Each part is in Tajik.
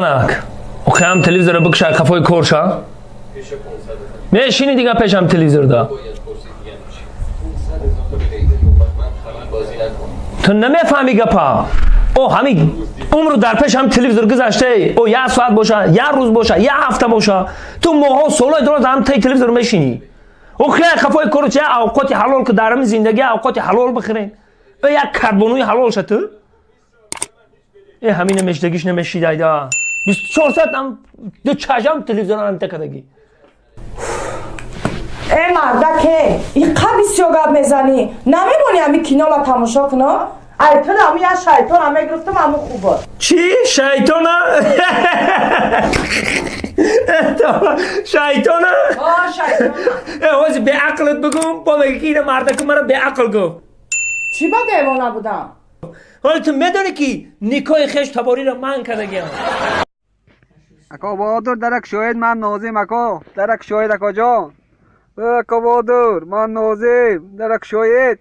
Занак, охи ҳам телевизора бикша, қафои корша мешини, дига пешам телевизор да. Ту намефаҳми гапа. О ҳами умру дар пеш ҳам телевизор гузаште. О як соат боша, як рӯз боша, як ҳафта боша, ту моҳҳо, солҳои дороз ҳам таи телевизор мешинӣ. Охи қафои кору чи авқоти ҳалол ки дар ҳамин зиндагӣ авқоти ҳалол бихӯрем. Э, як карбонуи ҳалол ша ту. Э, ҳамин намешидагиш намешидайда. 24 соат ам ду чашам телевизор ам такадагӣ. Э, мардаке, иқа бисёр гап мезанӣ. Намемонӣ ҳами кинома тамошо кунам? Ай, ту ами я шайтона мегирифтам, аму хуб буд. Чӣ шайтона? Шайтона? Шайтона. Э, ҳози беақлат бигум, бо меги ки ина мардаку мара беақл гуфт. Чӣ ба девона будам? Ҳоли ту медонӣ, ки никоҳи хеш табориро ман кардагиам. Ако Баҳодур, дарак шоҳид, ман Нозим. Ако, дарак шоҳид, акоҷон. Ако Баҳодур, ман Нозим, дарак шоҳид.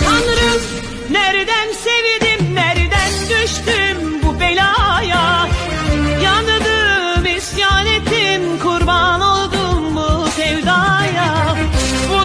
Tanrım, nereden sevdim, nereden düştüm bu belaya? Yandım, isyan ettim, kurban oldum bu sevdaya. Bu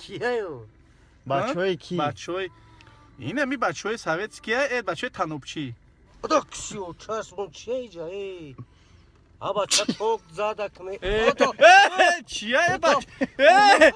Кияю? Бачаҳои ки? Бачаҳои инами, бачаҳои советския, э, бачаҳои танобчӣ. Одаксиё, чашмон чия иҷа, э? А бача ток задак ме. Э, чия, э, бач? Э!